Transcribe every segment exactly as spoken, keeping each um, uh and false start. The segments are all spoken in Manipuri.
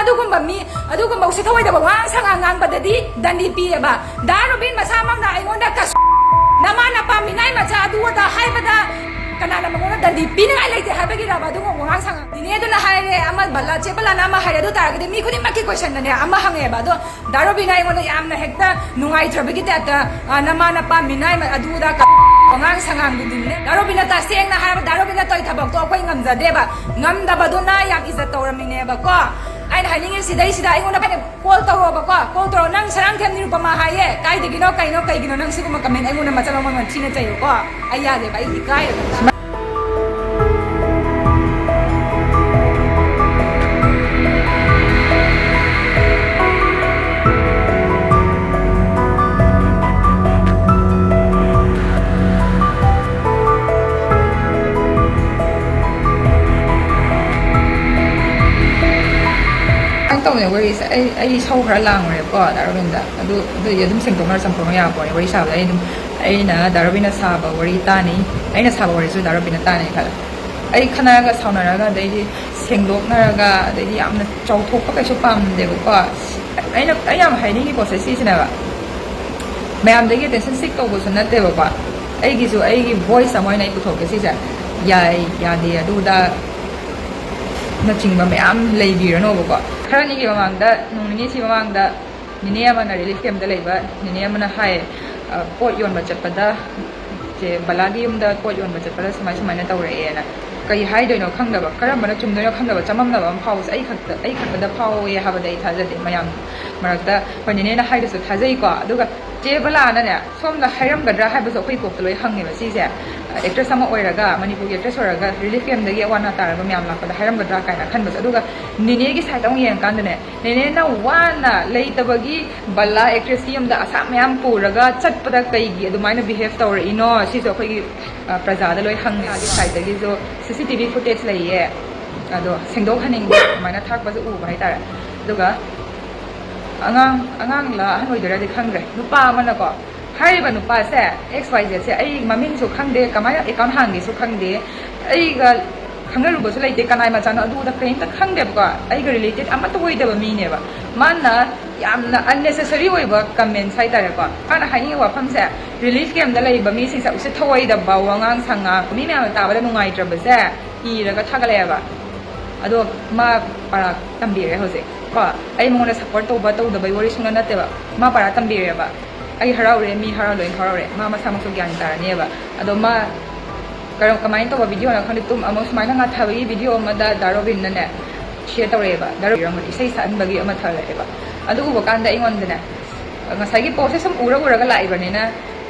ꯑꯗꯨꯒꯨꯝꯕ ꯃꯤ, ꯑꯗꯨꯒꯨꯝꯕ ꯎꯁꯤꯠ ꯊꯑꯣꯏꯗꯕ ꯋꯥꯉꯥꯡ ꯁꯉꯥꯡ ꯉꯥꯡꯕꯗꯗꯤ ꯗꯟꯗꯤ ꯄꯤꯌꯦꯕ꯫ ꯗꯥ ꯔꯣꯕꯤꯟ ꯃꯁꯥꯃꯛꯅ ꯑꯩꯉꯣꯟꯗ ꯀꯁꯨ, ꯅꯃꯥ ꯅꯄꯥ ꯃꯤꯅꯥꯏ ꯃꯆꯥ ꯑꯗꯨ ꯑꯗꯥ ꯍꯥꯏꯕꯗ ꯀꯅꯥꯅ ꯃꯉꯣꯟꯗ ꯗꯟꯗꯤ ꯄꯤꯅꯤꯡꯉꯥꯏ ꯂꯩꯇꯦ ꯍꯥꯏꯕꯒꯤꯔꯕ ꯑꯗꯨꯒꯨꯝꯕ ꯋꯥꯉꯥꯡ ꯁꯉꯥꯡ? ꯅꯤꯅꯦꯗꯨꯅ ꯍꯥꯏꯔꯦ, ꯑꯃ ꯕꯂꯥ, ꯆꯦ ꯕꯂꯥꯅ ꯑꯃ ꯍꯥꯏꯔꯦ, ꯑꯗꯨ ꯇꯥꯔꯒꯗꯤ ꯃꯤ ꯈꯨꯗꯤꯡꯃꯛꯀꯤ ꯀꯣꯏꯁꯟꯗꯅꯦ ꯑꯃ ꯍꯪꯉꯦꯕ꯫ ꯑꯗꯣ ꯗꯥ ꯔꯣꯕꯤꯟꯅ ꯑꯩꯉꯣꯟꯗ ꯌꯥꯝꯅ ꯍꯦꯛꯇ ꯅꯨꯡꯉꯥꯏꯇ꯭ꯔꯕꯒꯤ ꯇꯥꯏꯞꯇ, ꯑ, ꯅꯃꯥ ꯅꯄꯥ ꯃꯤꯅꯥꯏ ꯃ-, ꯑꯗꯨꯗ ꯀ-, ꯋꯥꯉꯥꯡ ꯁꯉꯥꯡꯗꯨꯗꯤꯅꯦ꯫ ꯗꯥ ꯔꯣꯕꯤꯟꯅ ꯇꯁꯦꯡꯅ ꯍꯥꯏꯔꯕ, ꯗꯥ ꯔꯣꯕꯤꯟꯅ ꯇꯧꯔꯤ ꯊꯕꯛꯇꯣ ꯑꯩꯈꯣꯏ ꯉꯝꯖꯗꯦꯕ꯫ ꯉꯝꯗꯕꯗꯨꯅ ꯌꯥꯝ ꯏꯖꯠ ꯇꯧꯔꯝꯃꯤꯅꯦꯕꯀꯣ꯫ ꯑꯩꯅ ꯍꯥꯏꯅꯤꯡꯉꯤꯁꯤꯗꯩꯁꯤꯗ ꯑꯩꯉꯣꯟꯗ ꯀꯣꯜ ꯇꯧꯔꯣꯕꯀꯣ, ꯀꯣꯜ ꯇꯧꯔꯣ꯫ "ꯅꯪ ꯁꯔꯥꯡꯊꯦꯝ ꯅꯤꯔꯨꯄꯃꯥ ꯍꯥꯏꯌꯦ, ꯀꯥꯏꯗꯒꯤꯅꯣ, ꯀꯩꯅꯣ, ꯀꯩꯒꯤꯅꯣ ꯅꯪ ꯁꯤꯒꯨꯝꯕ ꯀꯃꯦꯟ ꯑꯩꯉꯣꯟꯗ ꯃꯆꯠ ꯑꯃ ꯊꯤꯅ ꯆꯩꯌꯣꯀꯣ?" ꯑꯩ ꯌꯥꯗꯦꯕ, ꯑꯩ ꯏꯀꯥꯏꯌꯦꯕ꯫ ꯁꯨꯃꯥꯏꯅ ꯇꯧꯕꯅꯦ ꯋꯥꯔꯤꯁꯦ꯫ ꯑꯩ, ꯑꯩ ꯏꯁꯧ ꯈꯔ ꯂꯥꯡꯉꯨꯔꯦꯕꯀꯣ ꯗꯥ ꯔꯣꯕꯤꯟꯗ꯫ ꯑꯗꯨ, ꯑꯗꯨꯗꯤ ꯑꯗꯨꯝ ꯁꯦꯡꯗꯣꯛꯅꯔ ꯆꯝꯊꯣꯛꯅ ꯌꯥꯄꯣꯠꯅꯦ ꯋꯥꯔꯤ ꯁꯥꯕꯗ꯫ ꯑꯩ ꯑꯗꯨꯝ, ꯑꯩꯅ ꯗꯥ ꯔꯣꯕꯤꯟꯅ ꯁꯥꯕ ꯋꯥꯔꯤ ꯇꯥꯅꯤ, ꯑꯩꯅ ꯁꯥꯕ ꯋꯥꯔꯤꯁꯨ ꯗꯥ ꯔꯣꯕꯤꯟꯅ ꯇꯥꯅꯤ ꯈꯜꯂꯦ꯫ ꯑꯩ ꯈꯠꯅꯔꯒ ꯁꯥꯎꯅꯔꯒ, ꯑꯗꯩꯗꯤ ꯁꯦꯡꯗꯣꯛꯅꯔꯒ, ꯑꯗꯩꯗꯤ ꯌꯥꯝꯅ ꯆꯥꯎꯊꯣꯛꯄ ꯀꯩꯁꯨ ꯄꯥꯝꯗꯦꯕꯀꯣ꯫ ꯑꯩꯅ, ꯑꯩ ꯌꯥꯝ ꯍꯥꯏꯅꯤꯡꯉꯤ ꯄꯣꯠꯁꯦ ꯁꯤꯁꯤꯅꯦꯕ, ꯃꯌꯥꯝꯗꯒꯤ attention seek ꯇꯧꯕꯁꯨ ꯅꯠꯇꯦꯕꯀꯣ꯫ ꯑꯩꯒꯤꯁꯨ ꯑꯩꯒꯤ voice ꯑꯃ ꯑꯣꯏꯅ ꯑꯩ ꯄꯨꯊꯣꯛꯀꯦ ꯁꯤꯁꯦ꯫ ꯌꯥꯏ, ꯌꯥꯗꯦ, ꯑꯗꯨꯗ ꯅꯆꯤꯡꯕ ꯃꯌꯥꯝ ꯂꯩꯕꯤꯔꯅꯣꯕꯀꯣ꯫ ꯈꯔꯅꯤꯒꯤ ꯃꯃꯥꯡꯗ, ꯅꯣꯡ ꯅꯤꯅꯤꯁꯤ ꯃꯃꯥꯡꯗ ꯅꯤꯅꯦ ꯑꯃꯅ, relief camp ꯗ ꯂꯩꯕ ꯅꯤꯅꯦ ꯑꯃꯅ ꯍꯥꯏ, ꯑ, ꯄꯣꯠ ꯌꯣꯟꯕ ꯆꯠꯄꯗ, ꯆꯦ ꯕꯂꯥꯒꯤ ꯌꯨꯝꯗ ꯄꯣꯠ ꯌꯣꯟꯕ ꯆꯠꯄꯗ ꯁꯨꯃꯥꯏ ꯁꯨꯃꯥꯏꯅ ꯇꯧꯔꯛꯑꯦꯅ꯫ ꯀꯩ ꯍꯥꯏꯗꯣꯏꯅꯣ ꯈꯪꯗꯕ, ꯀꯔꯝꯕꯅ ꯆꯨꯝꯗꯣꯏꯅꯣ ꯈꯪꯗꯕ, ꯆꯃꯝꯅꯕ ꯑꯃ ꯐꯥꯎꯕꯁꯦ ꯑꯩ ꯈꯛꯇ, ꯑꯩ ꯈꯛꯇꯗ ꯐꯥꯎꯋꯦ ꯍꯥꯏꯕꯗꯤ ꯑꯩ ꯊꯥꯖꯗꯦ꯫ ꯃꯌꯥꯝ ꯃꯔꯛꯇ ꯍꯣꯏ ꯅꯤꯅꯦꯅ ꯍꯥꯏꯗꯨꯁꯨ ꯊꯥꯖꯩꯀꯣ꯫ ꯑꯗꯨꯒ ꯆꯦ ꯕꯂꯥꯅꯅꯦ ꯁꯣꯝꯗ ꯍꯥꯏꯔꯝꯒꯗ꯭ꯔꯥ ꯍꯥꯏꯕꯁꯨ ꯑꯩꯈꯣꯏ ꯀꯣꯛꯇ ꯂꯣꯏ ꯍꯪꯉꯦꯕ ꯁꯤꯁꯦ꯫ Actress ꯑꯃ ꯑꯣꯏꯔꯒ, ꯃꯅꯤꯄꯨꯔꯒꯤ actress ꯑꯣꯏꯔꯒ relief camp ꯗꯒꯤ ꯑꯋꯥ ꯑꯅꯥ ꯇꯥꯔꯕ ꯃꯌꯥꯝ ꯂꯥꯛꯄꯗ ꯍꯥꯏꯔꯝꯒꯗ꯭ꯔꯥ ꯀꯥꯏꯅ ꯈꯟꯕꯁꯨ꯫ ꯑꯗꯨꯒ ꯅꯤꯅꯦꯒꯤ side ꯑꯃꯨꯛ ꯌꯦꯡꯉꯀꯥꯟꯗꯅꯦ, ꯅꯦꯅꯦꯅ ꯋꯥꯅ ꯂꯩꯇꯕꯒꯤ ꯕꯂꯥ actress ꯀꯤ ꯌꯨꯝꯗ ꯑꯁꯥ ꯃꯌꯥꯝ ꯄꯨꯔꯒ ꯆꯠꯄꯗ ꯀꯩꯒꯤ ꯑꯗꯨꯃꯥꯏꯅ behave ꯇꯧꯔꯛꯏꯅꯣ? ꯁꯤꯁꯨ ꯑꯩꯈꯣꯏꯒꯤ, ꯑ, ꯄ꯭ꯔꯖꯥꯗ ꯂꯣꯏ ꯍꯪꯉꯦ꯫ ꯃꯥꯒꯤ side ꯇꯒꯤꯁꯨ C C T V footage ꯂꯩꯌꯦ, ꯑꯗꯣ ꯁꯦꯡꯗꯣꯛꯍꯟꯅꯤꯡꯗꯦ, ꯑꯗꯨꯃꯥꯏꯅ ꯊꯥꯛꯄꯁꯨ ꯎꯕ ꯍꯥꯏꯇꯥꯔꯦ꯫ ꯑꯗꯨꯒ ꯑꯉꯥꯡ, ꯑꯉꯥꯡꯂ ꯑꯍꯟ ꯑꯣꯏꯗꯣꯏꯔꯗꯤ ꯈꯪꯗ꯭ꯔꯦ, ꯅꯨꯄꯥ ꯑꯃꯅꯀꯣ, ꯍꯥꯏꯔꯤꯕ ꯅꯨꯄꯥꯁꯦ, X Y Z ꯁꯦ, ꯑꯩ ꯃꯃꯤꯡꯁꯨ ꯈꯪꯗꯦ, ꯀꯃꯥꯏꯅ account ꯍꯥꯡꯒꯦꯁꯨ ꯈꯪꯗꯦ, ꯑꯩꯒ ꯈꯪꯅꯔꯨꯕꯁꯨ ꯂꯩꯇꯦ, ꯀꯅꯥꯏ ꯃꯆꯥꯅꯣ ꯑꯗꯨꯗ ꯀꯔꯤꯝꯇ ꯈꯪꯗꯦꯕꯀꯣ꯫ ꯑꯩꯒ ꯔꯤꯂꯦꯇꯦꯠ ꯑꯃꯠꯇ ꯑꯣꯏꯗꯕ ꯃꯤꯅꯦꯕ꯫ ꯃꯥꯅ ꯌꯥꯝꯅ unnecessary ꯑꯣꯏꯕ ꯀꯃꯦꯟꯁ ꯍꯥꯏꯇꯥꯔꯦꯀꯣ꯫ ꯃꯥꯅ ꯍꯥꯏꯅꯤꯡꯉꯤꯕ ꯋꯥꯐꯝꯁꯦ, ꯔꯤꯂꯤꯐ ꯀꯦꯝꯗ ꯂꯩꯕ ꯃꯤꯁꯤꯡꯁꯦ ꯎꯁꯤꯠ ꯊꯑꯣꯏꯗꯕ ꯋꯥꯉꯥꯡ ꯁꯉꯥꯡ, ꯃꯤ ꯃꯌꯥꯝꯅ ꯇꯥꯕꯗ ꯅꯨꯡꯉꯥꯏꯇ꯭ꯔꯕꯁꯦ ꯏꯔꯒ ꯊꯥꯒꯠꯂꯛꯑꯦꯕ꯫ ꯑꯗꯣ ꯃꯥ ꯄꯔꯥ ꯇꯝꯕꯤꯔꯦ ꯍꯧꯖꯤꯛ ꯀꯣ꯫ ꯑꯩ ꯃꯉꯣꯟꯗ ꯁꯞꯄꯣꯔꯠ ꯇꯧꯕ ꯇꯧꯗꯕꯩ ꯋꯥꯔꯤ ꯁꯨꯡꯅ ꯅꯠꯇꯦꯕ꯫ ꯃꯥ ꯄꯔꯥ ꯇꯝꯕꯤꯔꯦꯕ꯫ ꯑꯩ ꯍꯔꯥꯎꯔꯦ, ꯃꯤ ꯍꯔꯥꯎ ꯂꯣꯏꯅ ꯍꯔꯥꯎꯔꯦ꯫ ꯃꯥ ꯃꯁꯥꯃꯛꯁꯨ ꯒ꯭ꯌꯥꯟ ꯇꯥꯔꯅꯦꯕ꯫ ꯑꯗꯣ ꯃꯥ ꯀꯔꯝ ꯀꯃꯥꯏꯅ ꯇꯧꯕ ꯚꯤꯗꯤꯑꯣꯅꯣ ꯈꯪꯗꯦ, ꯇꯨꯝ ꯑꯃꯨꯛ ꯁꯨꯃꯥꯏꯅ ꯉꯥꯊꯕꯒꯤ ꯚꯤꯗꯤꯑꯣ ꯑꯃꯗ ꯗꯥ ꯔꯣꯕꯤꯟꯅꯅꯦ ꯁꯤꯌꯔ ꯇꯧꯔꯛꯑꯦꯕ꯫ ꯗꯥ ꯔꯣꯕꯤꯟ ꯏꯁꯩ ꯁꯛꯍꯟꯕꯒꯤ ꯑꯃ ꯊꯥꯒꯠꯂꯛꯑꯦꯕ꯫ ꯑꯗꯨ ꯎꯕ ꯀꯥꯟꯗ ꯑꯩꯉꯣꯟꯗꯅꯦ, ꯉꯁꯥꯏꯒꯤ ꯄꯣꯁꯁꯦ ꯁꯨꯝ ꯎꯔ ꯎꯔꯒ ꯂꯥꯛꯏꯕꯅꯤꯅ,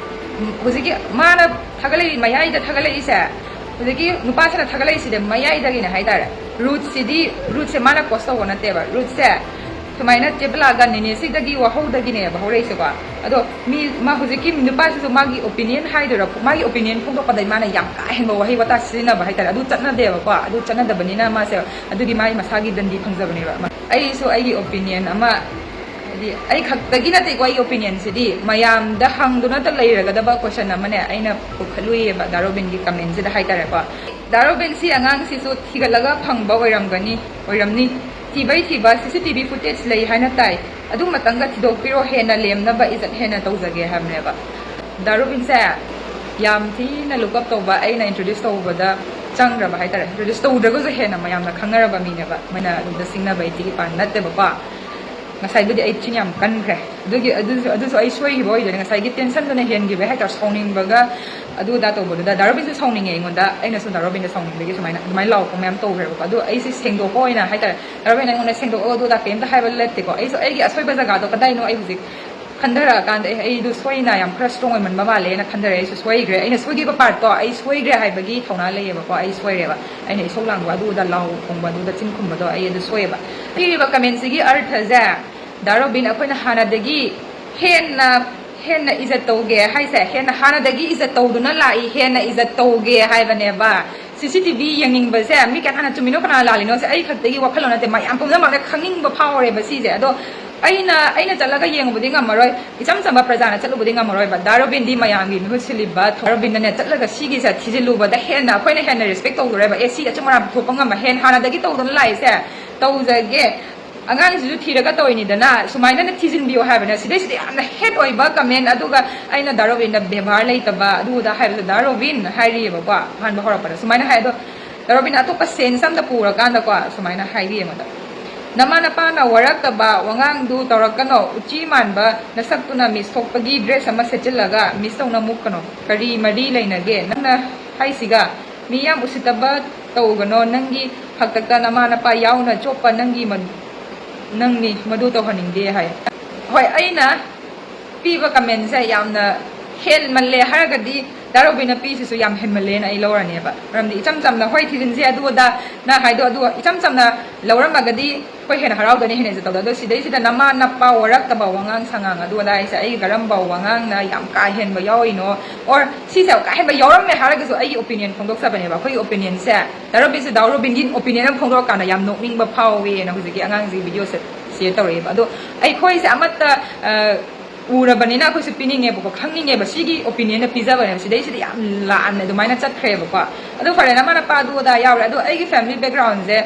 ꯎꯝ, ꯍꯧꯖꯤꯛꯀꯤ ꯃꯥꯅ ꯊꯥꯒꯠꯂꯛꯏ, ꯃꯌꯥꯏꯗ ꯊꯥꯒꯠꯂꯛꯏꯁꯦ, ꯍꯧꯖꯤꯛꯀꯤ ꯅꯨꯄꯥꯁꯤꯅ ꯊꯥꯒꯠꯂꯛꯏꯁꯤꯗꯤ ꯃꯌꯥꯏꯗꯒꯤꯅꯦ ꯍꯥꯏꯇꯥꯔꯦ꯫ ꯔꯨꯠꯁꯤꯗꯤ, ꯔꯨꯠꯁꯦ ꯃꯥꯅ ꯀꯣꯁ ꯇꯧꯕ ꯅꯠꯇꯦꯕ꯫ ꯔꯨꯠꯁꯦ ꯁꯨꯃꯥꯏꯅ ꯆꯦꯕꯂꯥꯒ ꯅꯦꯅꯦꯁꯤꯗꯒꯤ ꯋꯥꯍꯧꯗꯒꯤꯅꯦꯕ ꯍꯧꯔꯛꯏꯁꯦꯀꯣ꯫ ꯑꯗꯣ ꯃꯤ, ꯃꯥ ꯍꯧꯖꯤꯛꯀꯤ ꯅꯨꯄꯥꯁꯤꯁꯨ ꯃꯥꯒꯤ ꯑꯣꯄꯤꯅꯤꯌꯟ ꯍꯥꯏꯗꯣꯏꯔꯥ, ꯃꯥꯒꯤ ꯑꯣꯄꯤꯅꯤꯌꯟ ꯐꯣꯡꯗꯣꯛꯄꯗ ꯃꯥꯅ ꯌꯥꯝ ꯀꯥ ꯍꯦꯟꯕ ꯋꯥꯍꯩ ꯋꯥꯇꯥ ꯁꯤꯖꯤꯟꯅꯕ ꯍꯥꯏꯇꯥꯔꯦ꯫ ꯑꯗꯨ ꯆꯠꯅꯗꯦꯕꯀꯣ꯫ ꯑꯗꯨ ꯆꯠꯅꯗꯕꯅꯤꯅ ꯃꯥꯁꯦ ꯑꯗꯨꯒꯤ ꯃꯥꯒꯤ ꯃꯁꯥꯒꯤ ꯗꯟꯗꯤ ꯐꯪꯖꯕꯅꯦꯕ꯫ ꯑꯩꯁꯨ ꯑꯩꯒꯤ ꯑꯣꯄꯤꯅꯤꯌꯟ ꯑꯃ, ꯍꯥꯏꯗꯤ ꯑꯩ ꯈꯛꯇꯒꯤ ꯅꯠꯇꯦꯀꯣ ꯑꯩꯒꯤ ꯑꯣꯄꯤꯅꯤꯌꯟꯁꯤꯗꯤ, ꯃꯌꯥꯝꯗ ꯍꯪꯗꯨꯅꯇ ꯂꯩꯔꯒꯗꯕ ꯀꯣꯏꯁꯟ ꯑꯃꯅꯦ ꯑꯩꯅ ꯄꯨꯈꯠꯂꯨꯏꯌꯦꯕ ꯗꯥ ꯔꯣꯕꯤꯟꯒꯤ ꯀꯃꯦꯟꯁꯤꯗ ꯍꯥꯏꯇꯥꯔꯦꯀꯣ꯫ ꯗꯥ ꯔꯣꯕꯤꯟ ꯁꯤ ꯑꯉꯥꯡꯁꯤꯁꯨ ꯊꯤꯒꯠꯂꯒ ꯐꯪꯕ ꯑꯣꯏꯔꯝꯒꯅꯤ, ꯑꯣꯏꯔꯝꯅꯤ꯫ ꯊꯤꯕꯩ ꯊꯤꯕ ꯁꯤ ꯁꯤ ꯇꯤ ꯚꯤ ꯐꯨꯇꯦꯖ ꯂꯩ ꯍꯥꯏꯅ ꯇꯥꯏ, ꯑꯗꯨꯃꯇꯪꯒ ꯊꯤꯗꯣꯛꯄꯤꯔꯣ, ꯍꯦꯟꯅ ꯂꯦꯝꯅꯕ ꯏꯖꯠ ꯍꯦꯟꯅ ꯇꯧꯖꯒꯦ ꯍꯥꯏꯕꯅꯦꯕ꯫ ꯗꯥ ꯔꯣꯕꯤꯟꯁꯦ ꯌꯥꯝ ꯊꯤꯅ ꯂꯨꯛ ꯑꯞ ꯇꯧꯕ, ꯑꯩꯅ ꯏꯟꯇ꯭ꯔꯣꯗ꯭ꯌꯨꯁ ꯇꯧꯕꯗ ꯆꯪꯈ꯭ꯔꯕ ꯍꯥꯏꯇꯥꯔꯦ꯫ ꯏꯟꯇ꯭ꯔꯣꯗ꯭ꯌꯨꯁ ꯇꯧꯗ꯭ꯔꯒꯁꯨ ꯍꯦꯟꯅ ꯃꯌꯥꯝꯅ ꯈꯪꯅꯔꯕ ꯃꯤꯅꯦꯕ꯫ ꯃꯣꯏꯅ ꯑꯗꯨꯗ ꯁꯤꯡꯅꯕ ꯏꯆꯤꯒꯤ ꯄꯥꯟ ꯅꯠꯇꯦꯕꯀꯣ꯫ ꯉꯁꯥꯏꯕꯨꯗꯤ ꯑꯩ ꯆꯤꯟ ꯌꯥꯝ ꯀꯟꯈ꯭ꯔꯦ꯫ ꯑꯗꯨꯒꯤ, ꯑꯗꯨꯁꯨ, ꯑꯗꯨꯁꯨ ꯑꯩ ꯁꯣꯏꯈꯤꯕ ꯑꯣꯏꯗꯣꯏꯅꯦ꯫ ꯉꯁꯥꯏꯒꯤ ꯇꯦꯟꯁꯟꯗꯨꯅ ꯍꯦꯟꯈꯤꯕ ꯍꯥꯏꯇꯥꯔꯦ, ꯁꯥꯎꯅꯤꯡꯕꯒ ꯑꯗꯨ ꯑꯗꯥ ꯇꯧꯕꯗꯨꯗ꯫ ꯗꯥ ꯔꯣꯕꯤꯟꯁꯨ ꯁꯥꯎꯅꯤꯡꯉꯦ ꯑꯩꯉꯣꯟꯗ, ꯑꯩꯅꯁꯨ ꯗꯥ ꯔꯣꯕꯤꯟꯗ ꯁꯥꯎꯅꯤꯡꯕꯒꯤ ꯁꯨꯃꯥꯏꯅ ꯑꯗꯨꯃꯥꯏꯅ ꯂꯥꯎꯕ ꯃꯌꯥꯝ ꯇꯧꯈ꯭ꯔꯦꯕꯀꯣ꯫ ꯑꯗꯣ ꯑꯩꯁꯦ ꯁꯦꯡꯗꯣꯛꯄ ꯑꯣꯏꯅ ꯍꯥꯏꯇꯥꯔꯦ, ꯗꯥ ꯔꯣꯕꯤꯟ ꯑꯩꯉꯣꯟꯗ ꯁꯦꯡꯗꯣꯛꯑꯣ ꯑꯗꯨ ꯑꯗꯥ ꯀꯩꯝꯇ ꯍꯥꯏꯕ ꯅꯠꯇꯦꯀꯣ꯫ ꯑꯩꯁꯨ ꯑꯩꯒꯤ ꯑꯁꯣꯏꯕ ꯖꯒꯥꯗꯣ ꯀꯗꯥꯏꯅꯣ ꯑꯩ ꯍꯧꯖꯤꯛ ꯈꯟꯊꯔꯛꯑꯀꯥꯟꯗ, ꯑꯦ, ꯑꯩꯗꯣ ꯁꯣꯏꯅ ꯌꯥꯝ ꯈꯔ ꯁ꯭ꯇꯔꯣꯡ ꯑꯣꯏꯃꯟꯕ ꯃꯥꯜꯂꯦꯅ ꯈꯟꯊꯔꯛꯑꯦ꯫ ꯑꯩꯁꯨ ꯁꯣꯏꯈ꯭ꯔꯦ, ꯑꯩꯅ ꯁꯣꯏꯈꯤꯕ ꯄꯥꯔꯠꯇꯣ ꯑꯩ ꯁꯣꯏꯈ꯭ꯔꯦ ꯍꯥꯏꯕꯒꯤ ꯊꯧꯅꯥ ꯂꯩꯌꯦꯕꯀꯣ꯫ ꯑꯩ ꯁꯣꯏꯔꯦꯕ, ꯑꯩꯅ ꯏꯁꯧ ꯂꯥꯡꯕ ꯑꯗꯨꯗ, ꯂꯥꯎ ꯈꯣꯡꯕ ꯑꯗꯨꯗ, ꯆꯤꯟ ꯈꯨꯝꯕꯗꯣ ꯑꯩ ꯑꯗꯨ ꯁꯣꯏꯌꯦꯕ꯫ ꯄꯤꯔꯤꯕ ꯀꯃꯦꯟꯁꯤꯒꯤ ꯑꯔꯊꯁꯦ, ꯗꯥ ꯔꯣꯕꯤꯟ, ꯑꯩꯈꯣꯏꯅ ꯍꯥꯟꯅꯗꯒꯤ ꯍꯦꯟꯅ, ꯍꯦꯟꯅ ꯏꯖꯠ ꯇꯧꯒꯦ ꯍꯥꯏꯁꯦ, ꯍꯦꯟꯅ ꯍꯥꯟꯅꯗꯒꯤ ꯏꯖꯠ ꯇꯧꯗꯨꯅ ꯂꯥꯛꯏ, ꯍꯦꯟꯅ ꯏꯖꯠ ꯇꯧꯒꯦ ꯍꯥꯏꯕꯅꯦꯕ꯫ ꯁꯤ ꯁꯤ ꯇꯤ ꯚꯤ ꯌꯦꯡꯅꯤꯡꯕꯁꯦ ꯃꯤ ꯀꯅꯥꯅ ꯆꯨꯝꯃꯤꯅꯣ ꯀꯅꯥꯅ ꯂꯥꯜꯂꯤꯅꯣꯁꯦ ꯑꯩ ꯈꯛꯇꯒꯤ ꯋꯥꯈꯜꯂꯣꯟ ꯅꯠꯇꯦ, ꯃꯌꯥꯝ ꯄꯨꯝꯅꯃꯛꯅ ꯈꯪꯅꯤꯡꯕ ꯐꯥꯎꯔꯦꯕ ꯁꯤꯁꯦ꯫ ꯑꯗꯣ ꯑꯩꯅ ꯑꯩꯅ ꯆꯠꯂꯒ ꯌꯦꯡꯉꯨꯕꯗꯤ ꯉꯝꯃꯔꯣꯏ, ꯏꯆꯝ ꯆꯝꯕ ꯄ꯭ꯔꯖꯥꯅ ꯆꯠꯂꯨꯕꯗꯤ ꯉꯝꯃꯔꯣꯏꯕ꯫ ꯗꯥ ꯔꯣꯕꯤꯟꯗꯤ ꯃꯌꯥꯝꯒꯤ ꯃꯤꯍꯨꯠ ꯁꯤꯜꯂꯤꯕ, ꯗꯥ ꯔꯣꯕꯤꯟꯅꯅꯦ ꯆꯠꯂꯒ ꯁꯤꯒꯤꯁꯦ ꯊꯤꯖꯤꯜꯂꯨꯕꯗ ꯍꯦꯟꯅ ꯑꯩꯈꯣꯏꯅ ꯍꯦꯟꯅ ꯔꯦꯁꯄꯦꯛ ꯇꯧꯗꯣꯔꯦꯕ꯫ ꯑꯦ, ꯁꯤ ꯑꯆꯨꯝ ꯑꯔꯥꯟ ꯄꯨꯊꯣꯛꯄ ꯉꯝꯕ ꯍꯦꯟ ꯍꯥꯟꯅꯗꯒꯤ ꯇꯧꯗꯨꯅ ꯂꯥꯛꯏꯁꯦ ꯇꯧꯖꯒꯦ꯫ ꯑꯉꯥꯡꯁꯤꯁꯨ ꯊꯤꯔꯒ ꯇꯧꯔꯤꯅꯤꯗꯅ, ꯁꯨꯃꯥꯏꯅꯅ ꯊꯤꯖꯤꯟꯕꯤꯌꯨ ꯍꯥꯏꯕꯅꯦ꯫ ꯁꯤꯗꯩꯁꯤꯗ ꯌꯥꯝꯅ ꯍꯦꯠ ꯑꯣꯏꯕ ꯀꯃꯦꯟ, ꯑꯗꯨꯒ ꯑꯩꯅ ꯗꯥ ꯔꯣꯕꯤꯟꯗ ꯕꯦꯕꯥꯔ ꯂꯩꯇꯕ ꯑꯗꯨ ꯑꯗꯥ ꯍꯥꯏꯕꯗ, ꯗꯥ ꯔꯣꯕꯤꯟ ꯍꯥꯏꯔꯤꯑꯕꯀꯣ ꯑꯍꯥꯟꯕ ꯍꯧꯔꯛꯄꯗ ꯁꯨꯃꯥꯏꯅ ꯍꯥꯏ꯫ ꯑꯗꯣ ꯗꯥ ꯔꯣꯕꯤꯟꯅ ꯑꯇꯣꯞꯄ ꯁꯦꯟꯁ ꯑꯝꯗ ꯄꯨꯔꯀꯥꯟꯗꯀꯣ ꯁꯨꯃꯥꯏꯅ ꯍꯥꯏꯔꯤꯑꯕꯗ, ꯅꯃꯥ ꯅꯄꯥꯅ ꯋꯥꯔꯛꯇꯕ ꯋꯥꯉꯥꯡꯗꯨ ꯇꯧꯔꯛꯀꯅꯣ꯫ ꯎꯆꯤ ꯃꯥꯟꯕ ꯅꯁꯛꯇꯨꯅ ꯃꯤꯁ ꯊꯣꯛꯄꯒꯤ ꯗ꯭ꯔꯦꯁ ꯑꯃ ꯁꯦꯠꯆꯤꯜꯂꯒ ꯃꯤꯁ ꯇꯧꯅ ꯃꯨꯛꯀꯅꯣ꯫ ꯀꯔꯤ ꯃꯔꯤ ꯂꯩꯅꯒꯦ ꯅꯪꯅ ꯍꯥꯏꯁꯤꯒ? ꯃꯤ ꯌꯥꯝ ꯎꯁꯤꯠꯇꯕ ꯇꯧꯒꯅꯣ꯫ ꯅꯪꯒꯤ ꯍꯥꯛꯇꯛꯇ ꯅꯃꯥ ꯅꯄꯥ ꯌꯥꯎꯅ ꯆꯣꯞꯄ ꯅꯪꯒꯤ ꯃ-, ꯅꯪꯅꯤ꯫ ꯃꯗꯨ ꯇꯧꯍꯟꯅꯤꯡꯗꯦ ꯍꯥꯏ꯫ ꯍꯣꯏ, ꯑꯩꯅ ꯄꯤꯕ ꯀꯃꯦꯟꯁꯦ ꯌꯥꯝꯅ ꯍꯦꯟꯃꯜꯂꯦ ꯍꯥꯏꯔꯒꯗꯤ, ꯗꯥ ꯔꯣꯕꯤꯟꯅ ꯄꯤꯁꯤꯁꯨ ꯌꯥꯝ ꯍꯦꯟꯃꯜꯂꯦꯅ ꯑꯩ ꯂꯧꯔꯅꯦꯕ꯫ ꯃꯔꯝꯗꯤ ꯏꯆꯝ ꯆꯝꯅ, "ꯍꯣꯏ, ꯊꯤꯖꯤꯟꯁꯦ, ꯑꯗꯨ ꯑꯗꯥ" ꯅ ꯍꯥꯏꯗꯣ, ꯑꯗꯨ ꯏꯆꯝ ꯆꯝꯅ ꯂꯧꯔꯝꯃꯒꯗꯤ ꯑꯩꯈꯣꯏ ꯍꯦꯟꯅ ꯍꯔꯥꯎꯗꯣꯏꯅꯦ, ꯍꯦꯟꯅ ꯏꯖꯠ ꯇꯧꯗꯣꯏꯅꯦ꯫ ꯑꯗꯣ ꯁꯤꯗꯩꯁꯤꯗ ꯅꯃꯥ ꯅꯄꯥ ꯋꯥꯔꯛꯇꯕ ꯋꯥꯉꯥꯡ ꯁꯉꯥꯡ ꯑꯗꯨ ꯑꯗꯥ ꯍꯥꯏꯁꯦ ꯑꯩꯒꯤ ꯀꯔꯝꯕ ꯋꯥꯉꯥꯡꯅ ꯌꯥꯝ ꯀꯥ ꯍꯦꯟꯕ ꯌꯥꯎꯔꯤꯅꯣ? Or ꯁꯤꯁꯦ ꯀꯥ ꯍꯦꯟꯕ ꯌꯥꯎꯔꯝꯃꯦ ꯍꯥꯏꯔꯒꯁꯨ ꯑꯩꯒꯤ ꯑꯣꯄꯤꯅꯤꯌꯟ ꯐꯣꯡꯗꯣꯛꯆꯕꯅꯦꯕ꯫ ꯑꯩꯈꯣꯏꯒꯤ ꯑꯣꯄꯤꯅꯤꯌꯟꯁꯦ ꯗꯥ ꯔꯣꯕꯤꯟꯁꯦ, ꯗꯥ ꯔꯣꯕꯤꯟꯒꯤ ꯑꯣꯄꯤꯅꯤꯌꯟ ꯑꯃ ꯐꯣꯡꯗꯣꯔꯛꯀꯥꯟꯗ ꯌꯥꯝ ꯅꯣꯛꯅꯤꯡꯕ ꯐꯥꯎꯋꯦꯅ ꯍꯧꯖꯤꯛꯀꯤ ꯑꯉꯥꯡꯁꯤꯒꯤ ꯚꯤꯗꯤꯑꯣꯁꯦ ꯁꯤꯌꯔ ꯇꯧꯔꯛꯑꯦꯕ꯫ ꯑꯗꯣ ꯑꯩꯈꯣꯏꯁꯦ ꯑꯃꯠꯇ, ꯑ, ꯎꯔꯕꯅꯤꯅ ꯑꯩꯈꯣꯏꯁꯨ ꯄꯤꯅꯤꯡꯉꯦꯕꯀꯣ, ꯈꯪꯅꯤꯡꯉꯦꯕ ꯁꯤꯒꯤ ꯑꯣꯄꯤꯅꯤꯌꯟꯗ ꯄꯤꯖꯕꯅꯦꯕ꯫ ꯁꯤꯗꯩꯁꯤꯗ ꯌꯥꯝ ꯂꯥꯟꯅ ꯑꯗꯨꯃꯥꯏꯅ ꯆꯠꯈ꯭ꯔꯦꯕꯀꯣ꯫ ꯑꯗꯣ ꯐꯔꯦ, ꯅꯃꯥ ꯅꯄꯥ ꯑꯗꯨ ꯑꯗꯥ ꯌꯥꯎꯔꯦ꯫ ꯑꯗꯣ ꯑꯩꯒꯤ ꯐꯦꯃꯤꯂꯤ ꯕꯦꯛꯒ꯭ꯔꯥꯎꯟꯁꯦ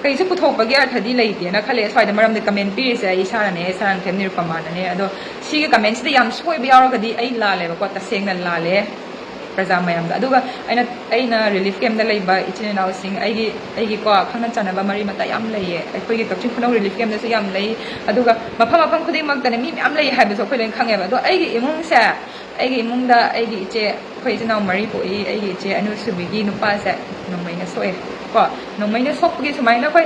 ꯀꯩꯁꯨ ꯄꯨꯊꯣꯛꯄꯒꯤ ꯑꯔꯊꯗꯤ ꯂꯩꯇꯦꯅ ꯈꯜꯂꯦ꯫ ꯁ꯭ꯋꯥꯏꯗ ꯃꯔꯝꯗꯤ ꯀꯃꯦꯟ ꯄꯤꯔꯤꯁꯦ ꯑꯩ ꯏꯁꯥꯅꯅꯦ, ꯁꯥꯔꯥꯟꯊꯦꯝ ꯅꯤꯔꯨꯄꯃꯥꯅꯅꯦ꯫ ꯑꯗꯣ ꯁꯤꯒꯤ ꯀꯃꯦꯟꯁꯤꯗ ꯌꯥꯝ ꯁꯣꯏꯕ ꯌꯥꯎꯔꯒꯗꯤ ꯑꯩ ꯂꯥꯜꯂꯦꯕꯀꯣ, ꯇꯁꯦꯡꯅ ꯂꯥꯜꯂꯦ ꯄ꯭ꯔꯖꯥ ꯃꯌꯥꯝꯗ꯫ ꯑꯗꯨꯒ ꯑꯩꯅ, ꯑꯩꯅ ꯔꯤꯂꯤꯐ ꯀꯦꯝꯞꯇ ꯂꯩꯕ ꯏꯆꯤꯟ ꯏꯅꯥꯎꯁꯤꯡ, ꯑꯩꯒꯤ, ꯑꯩꯒꯤꯀꯣ ꯈꯪꯅ ꯆꯥꯟꯅꯕ ꯃꯔꯤ ꯃꯇꯥ ꯌꯥꯝ ꯂꯩꯌꯦ꯫ ꯑꯩꯈꯣꯏꯒꯤ ꯀꯛꯆꯤꯡ ꯈꯨꯅꯧ ꯔꯤꯂꯤꯐ ꯀꯦꯝꯞꯇꯁꯨ ꯌꯥꯝ ꯂꯩ, ꯑꯗꯨꯒ ꯃꯐꯝ ꯃꯐꯝ ꯈꯨꯗꯤꯡꯃꯛꯇꯅꯦ ꯃꯤ ꯃꯌꯥꯝ ꯂꯩ ꯍꯥꯏꯕꯁꯨ ꯑꯩꯈꯣꯏ ꯂꯣꯏꯅ ꯈꯪꯉꯦꯕ꯫ ꯑꯗꯣ ꯑꯩꯒꯤ ꯏꯃꯨꯡꯁꯦ, ꯑꯩꯒꯤ ꯏꯃꯨꯡꯗ ꯑꯩꯒꯤ ꯏꯆꯦ, ꯑꯩꯈꯣꯏ ꯏꯆꯤꯟ ꯏꯅꯥꯎ ꯃꯔꯤ ꯄꯣꯛꯏ꯫ ꯑꯩꯒꯤ ꯏꯆꯦ ꯑꯅꯤꯁꯨꯕꯤꯒꯤ ꯅꯨꯄꯥꯁꯦ ꯅꯣꯡꯃꯩꯅ ꯁꯣꯛꯑꯦ ꯀꯣ꯫ ꯅꯣꯡꯃꯩꯅ ꯁꯣꯛꯄꯒꯤ ꯁꯨꯃꯥꯏꯅ ꯑꯩꯈꯣꯏ,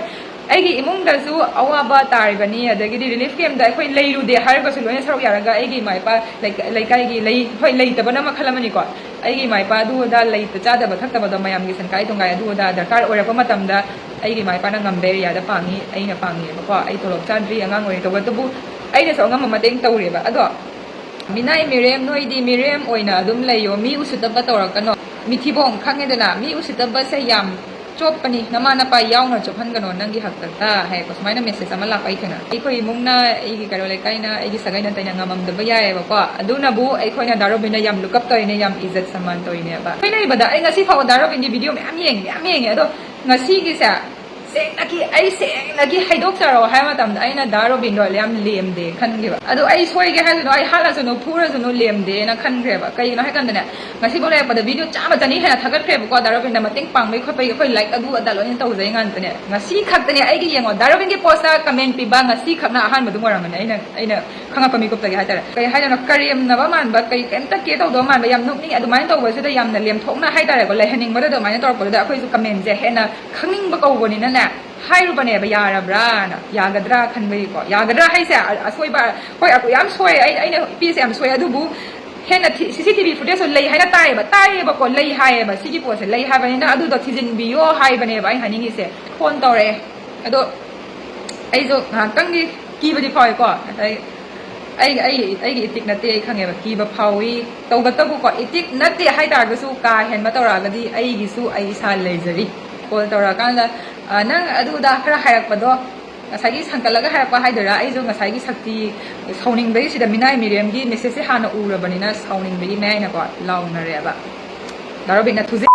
ꯑꯩꯒꯤ ꯏꯃꯨꯡꯗꯁꯨ ꯑꯋꯥꯕ ꯇꯥꯔꯤꯕꯅꯤ, ꯑꯗꯒꯤꯗꯤ ꯔꯤꯂꯤꯐ ꯀꯦꯝꯞꯇ ꯑꯩꯈꯣꯏ ꯂꯩꯔꯨꯗꯦ ꯍꯥꯏꯔꯒꯁꯨ ꯂꯣꯏꯅ ꯁꯔꯨꯛ ꯌꯥꯔꯒ ꯑꯩꯒꯤ ꯏꯃꯥ ꯏꯄꯥ ꯂꯩꯀ-, ꯂꯩꯀꯥꯏꯒꯤ ꯂꯩ-, ꯍꯣꯏ, ꯂꯩꯇꯕꯅ ꯃꯈꯜ ꯑꯃꯅꯤꯀꯣ꯫ ꯑꯩꯒꯤ ꯏꯃꯥ ꯏꯄꯥ ꯑꯗꯨ ꯑꯗꯥ ꯂꯩꯇ ꯆꯥꯗꯕ ꯊꯛꯇꯕꯗꯣ ꯃꯌꯥꯝꯒꯤ ꯁꯦꯟꯀꯥꯏ ꯇꯨꯡꯒꯥꯏ ꯑꯗꯨ ꯑꯗꯥ ꯗꯔꯀꯥꯔ ꯑꯣꯏꯔꯛꯄ ꯃꯇꯝꯗ ꯑꯩꯒꯤ ꯏꯃꯥ ꯏꯄꯥꯅ ꯉꯝꯕ ꯑꯦꯔꯤꯌꯥꯗ ꯄꯥꯡꯉꯤ, ꯑꯩꯅ ꯄꯥꯡꯉꯦꯕꯀꯣ꯫ ꯑꯩ ꯇꯣꯂꯣꯞ ꯆꯥꯗ꯭ꯔꯤ, ꯑꯉꯥꯡ ꯑꯣꯏꯔꯤ, ꯇꯧꯕꯇꯕꯨ ꯑꯩꯅꯁꯨ ꯑꯉꯝꯕ ꯃꯇꯦꯡ ꯇꯧꯔꯦꯕ꯫ ꯑꯗꯣ ꯃꯤꯅꯥꯏ ꯃꯤꯔꯦꯝ, ꯅꯣꯏꯗꯤ ꯃꯤꯔꯦꯝ ꯑꯣꯏꯅ ꯑꯗꯨꯝ ꯂꯩꯌꯣ, ꯃꯤ ꯎꯁꯤꯠꯇꯕ ꯇꯧꯔꯛꯀꯅꯣ꯫ ꯃꯤꯊꯤꯕꯣꯡ ꯈꯪꯉꯦꯗꯅ, ꯃꯤ ꯎꯁꯤꯠꯇꯕꯁꯦ ꯌꯥꯝ ꯆꯣꯞꯄꯅꯤ, ꯅꯃꯥ ꯅꯄꯥ ꯌꯥꯎꯅ ꯆꯣꯞꯍꯟꯒꯅꯣ ꯅꯪꯒꯤ ꯍꯥꯛꯇꯛꯇ ꯍꯥꯏ ꯁꯨꯃꯥꯏꯅ ꯃꯦꯁꯦꯖ ꯑꯃ ꯂꯥꯛꯄ ꯑꯩ ꯊꯦꯡꯅ꯫ ꯑꯩꯈꯣꯏ ꯏꯃꯨꯡꯅ, ꯑꯩꯒꯤ ꯀꯩꯔꯣꯜ ꯂꯩꯀꯥꯏꯅ, ꯑꯩꯒꯤ ꯁꯥꯒꯩ ꯅꯥꯇꯩꯅ ꯉꯝꯃꯝꯗꯕ ꯌꯥꯏꯑꯕꯀꯣ꯫ ꯑꯗꯨꯅꯕꯨ ꯑꯩꯈꯣꯏꯅ ꯗꯥ ꯔꯣꯕꯤꯟꯗ ꯌꯥꯝ ꯂꯨꯀꯞ ꯇꯧꯔꯤꯅꯦ, ꯌꯥꯝ ꯏꯖꯠ ꯁꯃꯥꯟ ꯇꯧꯔꯤꯅꯦꯕ꯫ ꯑꯩꯈꯣꯏꯅ ꯏꯕꯗ ꯑꯩ ꯉꯁꯤ ꯐꯥꯎꯕ ꯗꯥ ꯔꯣꯕꯤꯟꯒꯤ ꯚꯤꯗꯤꯑꯣ ꯃꯌꯥꯝ ꯌꯦꯡꯉꯤ, ꯃꯌꯥꯝ ꯌꯦꯡꯉꯤ꯫ ꯑꯗꯣ ꯉꯁꯤꯒꯤꯁꯦ ꯁꯦꯡꯅꯒꯤ, ꯑꯩ ꯁꯦꯡꯅꯒꯤ ꯍꯥꯏꯗꯣꯛꯆꯔꯛꯑꯣ ꯍꯥꯏꯕ ꯃꯇꯝꯗ ꯑꯩꯅ ꯗꯥ ꯔꯣꯕꯤꯟꯗꯣ ꯌꯥꯝ ꯂꯦꯝꯗꯦ ꯈꯟꯈꯤꯕ꯫ ꯑꯗꯣ ꯑꯩ ꯁꯣꯏꯒꯦ ꯍꯥꯏꯔꯁꯨꯅꯣ, ꯑꯩ ꯍꯥꯠꯂꯁꯨꯅꯣ, ꯐꯨꯔꯁꯨꯅꯣ ꯂꯦꯝꯗꯦꯅ ꯈꯟꯈ꯭ꯔꯦꯕ꯫ ꯀꯩꯒꯤꯅꯣ ꯍꯥꯏ ꯀꯥꯟꯗꯅꯦ, ꯉꯁꯤꯐꯥꯎ ꯂꯩꯔꯛꯄꯗ ꯚꯤꯗꯤꯑꯣ ꯆꯥꯝꯃ ꯆꯅꯤ ꯍꯦꯟꯅ ꯊꯥꯒꯠꯈ꯭ꯔꯦꯕꯀꯣ꯫ ꯗꯥ ꯔꯣꯕꯤꯟꯗ ꯃꯇꯦꯡ ꯄꯥꯡꯕꯒꯤ ꯈꯣꯠꯄꯒꯤ ꯑꯩꯈꯣꯏ ꯂꯥꯏꯛ ꯑꯗꯨ ꯑꯗꯥ ꯂꯣꯏꯅ ꯇꯧꯖꯩ ꯉꯥꯛꯇꯅꯦ꯫ ꯉꯁꯤ ꯈꯛꯇꯅꯦ ꯑꯩꯒꯤ, ꯌꯦꯡꯉꯣ, ꯗꯥ ꯔꯣꯕꯤꯟꯒꯤ ꯄꯣꯁꯇ ꯀꯃꯦꯟ ꯄꯤꯕ ꯉꯁꯤ ꯈꯛꯅ ꯑꯍꯥꯟꯕꯗꯨ ꯑꯣꯏꯔꯝꯒꯅꯤ ꯑꯩꯅ, ꯑꯩꯅ ꯈꯪꯉꯛꯄ ꯃꯤꯀꯨꯞꯇꯒꯤ ꯍꯥꯏꯇꯥꯔꯦ꯫ ꯀꯩ ꯍꯥꯏꯗꯣꯏꯅꯣ, ꯀꯔꯦꯝꯅꯕ ꯃꯥꯟꯕ, ꯀꯩ ꯀꯩꯝꯇ ꯀꯦ ꯇꯧꯗꯕ ꯃꯥꯟꯕ, ꯌꯥꯝ ꯅꯣꯛꯅꯤꯡꯉꯤ꯫ ꯑꯗꯨꯃꯥꯏꯅ ꯇꯧꯕꯁꯤꯗ ꯌꯥꯝꯅ ꯂꯦꯝꯊꯣꯛꯅ ꯍꯥꯏꯇꯥꯔꯦꯀꯣ, ꯂꯩꯍꯟꯅꯤꯡꯕꯗ ꯑꯗꯨꯃꯥꯏꯅ ꯇꯧꯔꯛꯄꯗꯨꯗ ꯑꯩꯈꯣꯏꯁꯨ ꯀꯃꯦꯟꯁꯦ ꯍꯦꯟꯅ ꯈꯪꯅꯤꯡꯕ ꯀꯧꯕꯅꯤꯅꯅꯦ, ꯍꯥꯏꯔꯨꯕꯅꯦꯕ, ꯌꯥꯔꯕ꯭ꯔꯥꯅ, ꯌꯥꯒꯗ꯭ꯔꯥ ꯈꯟꯕꯒꯤꯀꯣ꯫ ꯌꯥꯒꯗ꯭ꯔꯥ ꯍꯥꯏꯁꯦ, ꯑ-, ꯑꯁꯣꯏꯕ, ꯍꯣꯏ, ꯑ-, ꯌꯥꯝ ꯁꯣꯏ, ꯑꯩ, ꯑꯩꯅ ꯄꯤꯁꯦ ꯌꯥꯝ ꯁꯣꯏ, ꯑꯗꯨꯕꯨ ꯍꯦꯟꯅ ꯊꯤ-, ꯁꯤ ꯁꯤ ꯇꯤ ꯚꯤ ꯐꯨꯇꯦꯖꯇꯣ ꯂꯩ ꯍꯥꯏꯅ ꯇꯥꯏꯌꯦꯕ, ꯇꯥꯏꯌꯦꯕꯀꯣ, ꯂꯩ ꯍꯥꯏꯌꯦꯕ, ꯁꯤꯒꯤ ꯄꯣꯠꯁꯦ ꯂꯩ ꯍꯥꯏꯕꯅꯤꯅ ꯑꯗꯨꯗꯣ ꯊꯤꯖꯤꯟꯕꯤꯌꯣ ꯍꯥꯏꯕꯅꯦꯕ ꯑꯩ ꯍꯥꯏꯅꯤꯡꯉꯤꯁꯦ꯫ ꯐꯣꯟ ꯇꯧꯔꯛꯑꯦ, ꯑꯗꯣ ꯑꯩꯁꯨ ꯉꯥꯏꯍꯥꯛꯇꯪꯗꯤ ꯀꯤꯕꯗꯤ ꯐꯥꯎꯋꯦꯀꯣ, ꯉꯁꯥꯏ ꯑꯩ, ꯑꯩ, ꯑꯩꯒꯤ ꯏꯇꯤꯛ ꯅꯠꯇꯦ, ꯑꯩ ꯈꯪꯉꯦꯕ, ꯀꯤꯕ ꯐꯥꯎꯏ꯫ ꯇꯧꯕꯇꯕꯨꯀꯣ, ꯏꯇꯤꯛ ꯅꯠꯇꯦ ꯍꯥꯏꯇꯥꯔꯒꯁꯨ ꯀꯥ ꯍꯦꯟꯕ ꯇꯧꯔꯛꯑꯒꯗꯤ ꯑꯩꯒꯤꯁꯨ ꯑꯩ ꯏꯁꯥ ꯂꯩꯖꯔꯤ꯫ ꯀꯣꯜ ꯇꯧꯔꯛꯑꯀꯥꯟꯗ, "ꯑ, ꯅꯪ ꯑꯗꯨꯗ ꯈꯔ ꯍꯥꯏꯔꯛꯄꯗꯣ, ꯉꯁꯥꯏꯒꯤ ꯁꯪꯀꯠꯂꯒ ꯍꯥꯏꯔꯛꯄ ꯍꯥꯏꯗꯣꯏꯔꯥ?" ꯑꯩꯁꯨ ꯉꯁꯥꯏꯒꯤ ꯁꯛꯇꯤ ꯁꯥꯎꯅꯤꯡꯕꯒꯤ, ꯁꯤꯗ ꯃꯤꯅꯥꯏ ꯃꯤꯔꯦꯝꯒꯤ ꯃꯦꯁꯦꯖꯁꯦ ꯍꯥꯟꯅ ꯎꯔꯕꯅꯤꯅ ꯁꯥꯎꯅꯤꯡꯕꯒꯤ ꯃꯌꯥꯏꯅꯀꯣ ꯂꯥꯎꯅꯔꯦꯕ꯫ ꯗꯥ ꯔꯣꯕꯤꯟꯅ ꯊꯨꯖꯤꯟ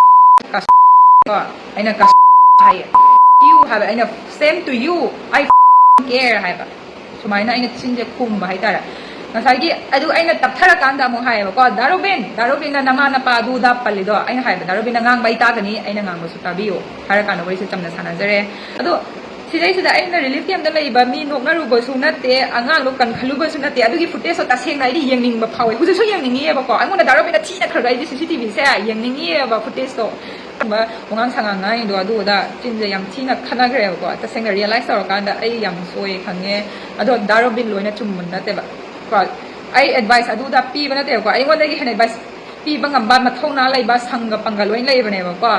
ꯀꯣ, ꯑꯩꯅ ꯀꯁ ꯍꯥꯏꯌꯦ꯫ "You" ꯍꯥꯏꯕ, ꯑꯩꯅ "Same to you, I care" ꯍꯥꯏꯕ꯫ ꯁꯨꯃꯥꯏꯅ ꯑꯩꯅ ꯆꯤꯟꯁꯦ ꯈꯨꯝꯕ ꯍꯥꯏꯇꯥꯔꯦ꯫ ꯉꯁꯥꯏꯒꯤ ꯑꯗꯨ ꯑꯩꯅ ꯇꯞꯊꯔꯀꯥꯟꯗ ꯑꯃꯨꯛ ꯍꯥꯏꯌꯦꯕꯀꯣ, "ꯗꯥ ꯔꯣꯕꯤꯟ, ꯗꯥ ꯔꯣꯕꯤꯟꯅ ꯅꯃꯥ ꯅꯄꯥ ꯑꯗꯨ ꯑꯗꯥ ꯄꯜꯂꯤꯗꯣ?" ꯑꯩꯅ ꯍꯥꯏꯕ, "ꯗꯥ ꯔꯣꯕꯤꯟꯅ ꯉꯥꯡꯕ ꯑꯩ ꯇꯥꯒꯅꯤ, ꯑꯩꯅ ꯉꯥꯡꯕꯁꯨ ꯇꯥꯕꯤꯌꯨ" ꯍꯥꯏꯔꯀꯥꯟꯗ ꯋꯥꯔꯤꯁꯦ ꯆꯝꯅ ꯁꯥꯟꯅꯖꯔꯦ꯫ ꯑꯗꯣ ꯁꯤꯗꯩꯁꯤꯗ ꯑꯩꯅ ꯔꯤꯂꯤꯐ ꯀꯦꯝꯞꯇ ꯂꯩꯕ ꯃꯤ ꯅꯣꯛꯅꯔꯨꯕꯁꯨ ꯅꯠꯇꯦ, ꯑꯉꯥꯡꯗꯣ ꯀꯟꯈꯠꯂꯨꯕꯁꯨ ꯅꯠꯇꯦ꯫ ꯑꯗꯨꯒꯤ ꯐꯨꯇꯦꯖꯇꯣ ꯇꯁꯦꯡꯅ ꯑꯩꯗꯤ ꯌꯦꯡꯅꯤꯡꯕ ꯐꯥꯎꯋꯦ, ꯍꯧꯖꯤꯛꯁꯨ ꯌꯦꯡꯅꯤꯡꯉꯤꯑꯕꯀꯣ꯫ ꯑꯩꯉꯣꯟꯗ ꯗꯥ ꯔꯣꯕꯤꯟꯅ ꯊꯤꯅ ꯈꯔ ꯈꯔ ꯑꯩꯗꯤ ꯁꯤ ꯁꯤ ꯇꯤ ꯚꯤꯁꯦ ꯌꯦꯡꯅꯤꯡꯉꯤꯑꯕ, ꯐꯨꯇꯦꯖꯇꯣ꯫ ꯑꯗꯨꯒꯨꯝꯕ ꯋꯥꯉꯥꯡ ꯁꯉꯥꯡ ꯉꯥꯡꯉꯤꯗꯣ ꯑꯗꯨ ꯑꯗꯥ ꯆꯤꯟꯁꯦ ꯌꯥꯝ ꯊꯤꯅ ꯈꯠꯅꯈ꯭ꯔꯦꯕꯀꯣ꯫ ꯇꯁꯦꯡꯅ ꯔꯤꯌꯦꯂꯥꯏꯁ ꯇꯧꯔꯀꯥꯟꯗ ꯑꯩ ꯌꯥꯝ ꯁꯣꯏ ꯈꯪꯉꯦ꯫ ꯑꯗꯣ ꯗꯥ ꯔꯣꯕꯤꯟ ꯂꯣꯏꯅ ꯆꯨꯝꯕ ꯅꯠꯇꯦꯕ ꯀꯣ꯫ ꯑꯩ ꯑꯦꯗꯚꯥꯏꯁ ꯑꯗꯨꯗ ꯄꯤꯕ ꯅꯠꯇꯦꯕꯀꯣ, ꯑꯩꯉꯣꯟꯗꯒꯤ ꯍꯦꯟꯅ ꯑꯦꯗꯚꯥꯏꯁ ꯄꯤꯕ ꯉꯝꯕ ꯃꯊꯧꯅꯥ ꯂꯩꯕ ꯁꯪꯒ ꯄꯪꯒ ꯂꯣꯏꯅ ꯂꯩꯕꯅꯦꯕꯀꯣ꯫